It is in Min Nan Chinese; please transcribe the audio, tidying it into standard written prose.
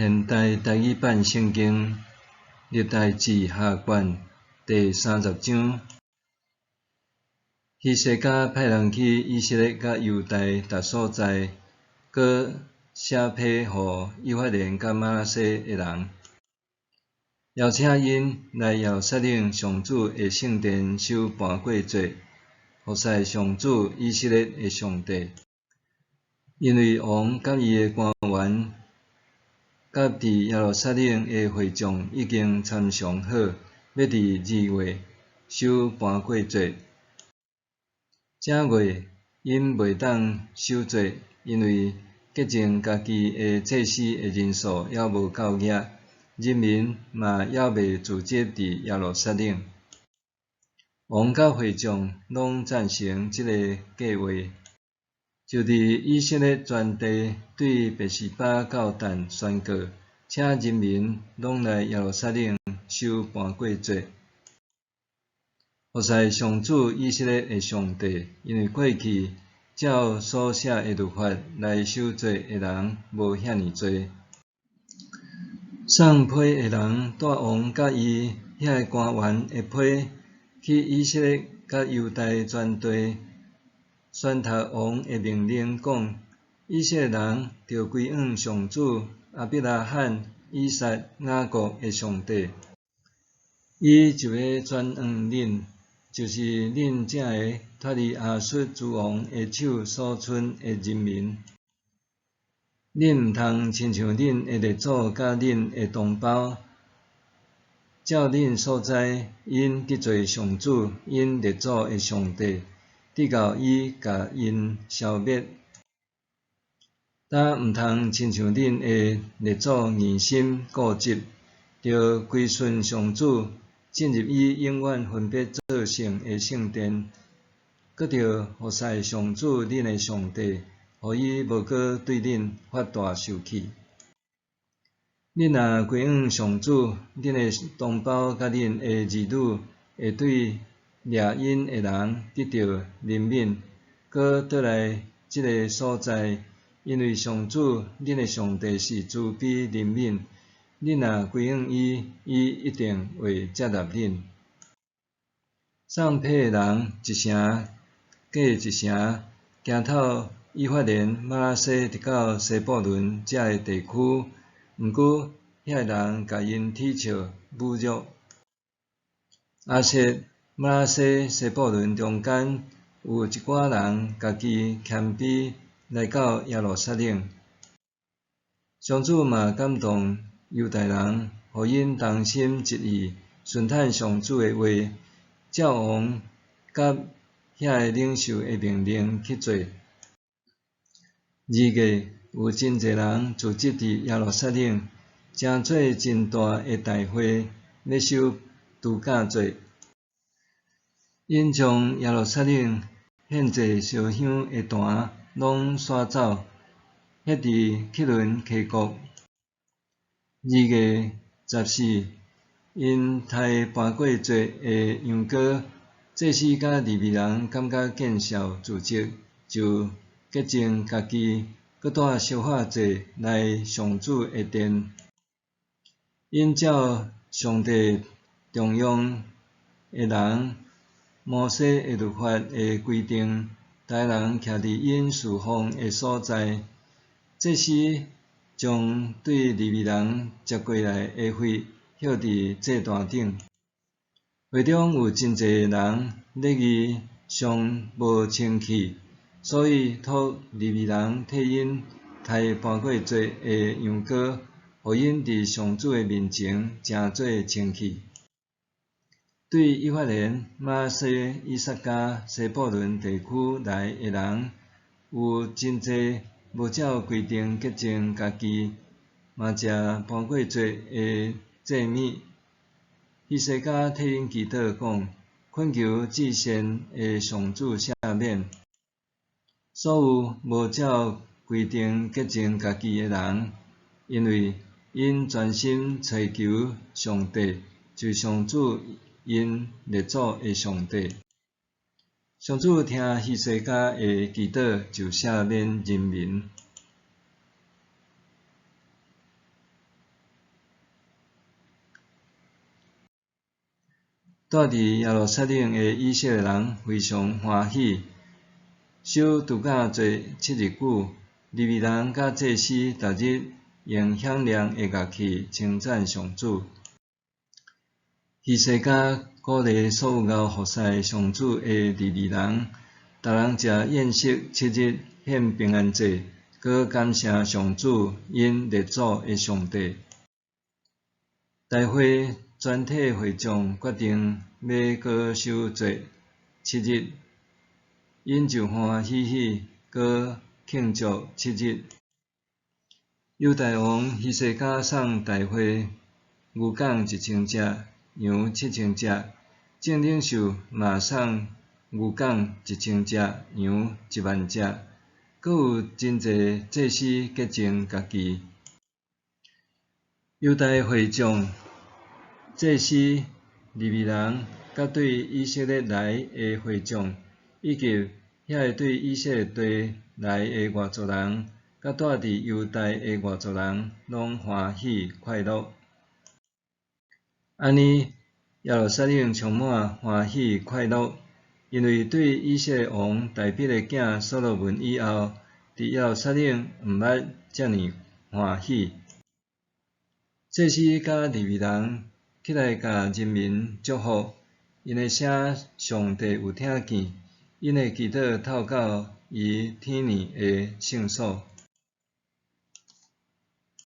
現代台語版聖經歷代志下卷第三十章，希西家派人去以色列佮猶大逐所在，閣寫批予以法蓮佮瑪拿西的人，邀請𪜶來耶路撒冷上主的聖殿守盤過節，服侍上主以色列的上帝。因為王佮伊的官員佮佇耶路撒冷的會眾已經參詳好，欲佇二月守盤過節。正月𪜶袂當守節，因為潔淨家己的祭司的人數猶無夠額，人民嘛猶未聚集佇耶路撒冷。王佮會眾攏贊成這个計畫，就佇以色列全地對別是巴到但宣告，請人民攏來耶路撒冷守盤過節，服侍上主以色列的上帝。因為過去照所寫的律法來守節的人無遐爾濟。送批的人帶王佮伊遐个官員的批去以色列佮猶大全地，宣讀王的命令，講：以色列人著歸向上主亞伯拉罕、以撒、雅各的上帝，伊就欲轉向恁，就是恁這个脫離亞述諸王的手所賰的人民。恁毋通親像恁的列祖佮恁的同胞，照恁所知，𪜶得罪上主，𪜶列祖的上帝，直到伊共𪜶消滅。今毋通親像恁的列祖硬心固執，著歸順上主，進入伊永遠分別做聖的聖殿，閣著服侍上主恁的上帝，予伊無閣對恁發大受氣。恁若歸向上主，恁的同胞佮恁的兒女會對掠𪜶的人得著憐憫，閣倒來這个所在，因為上主恁的上帝是慈悲憐憫。恁若歸向伊，伊一定會接納恁。送批的人一城過一城，行透以法蓮、瑪拿西直到西布倫遮个地區，毋過遐个人共𪜶恥笑侮辱。亞設、瑪拿西、西布倫中間有一寡人家己謙卑來到耶路撒冷。上主嘛感動猶大人，予𪜶同心一意，順趁上主的話，照王佮遐个領袖的命令去做。二月有真濟人聚集佇耶路撒冷，成做真大的大會，欲守度假節。𪜶將耶路撒冷獻祭燒香的壇攏徙走，歇佇基倫溪谷。二月十四，𪜶刣盤過節的羊羔，祭司佮利未人感覺見笑自責，就潔淨家己，閣帶燒化祭來上主的殿。𪜶照上帝重用的人摩西的律法的規定，逐个人徛佇𪜶事奉的所在。祭司將對利未人接過來的血澆佇祭壇頂。會中有真濟人禮儀上無清氣，所以託利未人替𪜶刣盤過節的羊羔，予𪜶佇上主的面前成做清氣。對以法蓮、瑪拿西、以薩迦、西布倫地區來的人，有真濟無照規定潔淨家己，嘛食盤過節的祭物。希西家替𪜶祈禱講，懇求至善的上主赦免所有無照規定潔淨家己的人，因為𪜶專心揣求上帝，就是上主𪜶列祖的上帝。上主聽希西家的祈禱，就赦免人民。住佇耶路撒冷的以色列人非常歡喜，守度假節7日久，利未人佮祭司逐日用響亮的樂器稱讚上主。希西家鼓勵所有𠢕服侍上主的利未人，逐人食宴席7日，獻平安祭，閣感謝上主𪜶列祖的上帝。大會全體會眾決定欲閣守節七日，𪜶就歡歡喜喜閣慶祝七日。猶大王希西家送大會牛犅1000隻，羊7000隻，眾領袖嘛送牛犅1000隻，羊1萬隻，閣有真濟祭司潔淨家己。猶大會眾、祭司、利未人，佮對以色列來的會眾，以及遐个對以色列地來的外族人，佮住佇猶大的外族人，攏歡喜快樂。按呢，耶路撒冷充滿歡喜快樂，因為對以色列王大衛的囝所羅門以後，佇耶路撒冷毋捌遮爾歡喜。祭司佮利未人起來共人民祝福，𪜶的聲上帝有聽見，𪜶的祈禱透到伊天耳的聖所。